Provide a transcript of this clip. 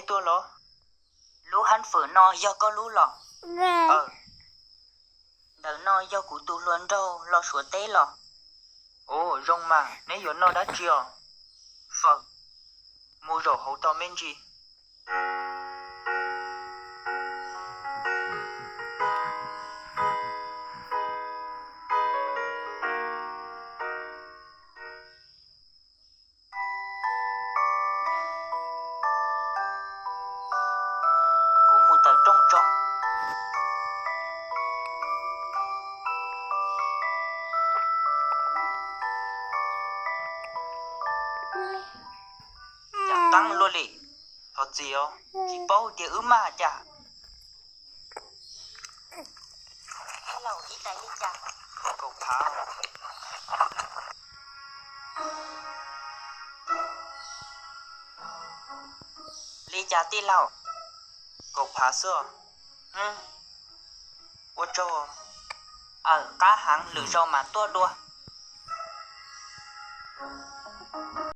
tuaj los? Lub hab fawm no yog koj lub los? Ntawm no yog kuv tus hluas nraug los Suav teb los. Ua zoo mas, neb yuav noj dab tsi os? Fawm, mus zaum hauv tos me ntsis. Kuv mus tawm rooj tso. Cas qab luaj li. Thov txim os, tsis paub tias wb maj cas. Kaum phav. Li cas tij laug? Kaum phav xwb. Ua tsaug. Aw, qab heev, lwm zaus mam tuaj dua.